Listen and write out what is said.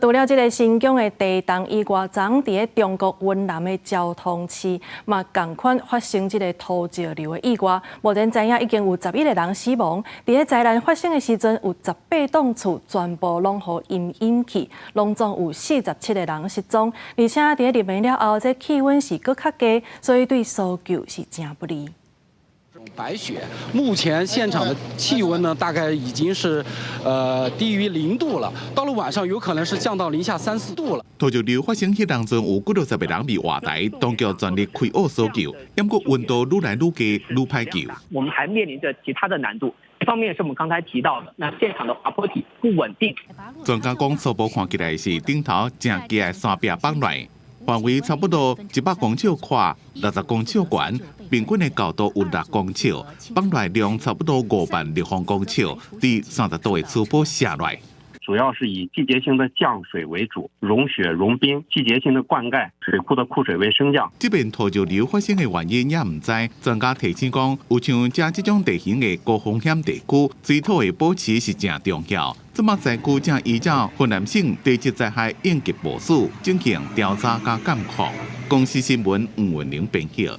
除了這个新疆的地動以外，昨昏佇咧中國雲南的昭通市嘛仝款發生這个土石流的意外，目前知影已經有11個人死亡。佇咧災難發生的時陣，有18棟厝全部攏予淹淹去，攏總有47個人失蹤。而且佇咧入暝了後，這氣溫是閣較低，所以對搜救是誠不利。白雪，目前現場的氣溫呢，大概已經是低於0度了。到了晚上，有可能是降到零下三四度了。土石流發生彼當陣有幾六十個人被活埋，當局全力開挖搜救，毋過溫度愈來愈低，愈歹救。我們還面臨着其他的難度，一方面是我們剛才提到的，那現場的滑坡體不穩定。專家講，初步看起來是頂頭誠低的山壁崩來，範圍差不多100公尺寬，60公尺懸，平均的高度有6公尺，崩來量差不多5萬立方公尺，佇30度的斜坡下來。主要是以季節性的降水為主，融雪融冰，季節性的灌溉，水庫的庫水位升降。這邊土石流發生的原因也毋知。專家提醒講，有像這這種地形的高風險地區，水土的保持是誠重要。這馬災區正依照雲南省地質災害應急部署進行調查佮監控。公視新聞吳文玲編譯。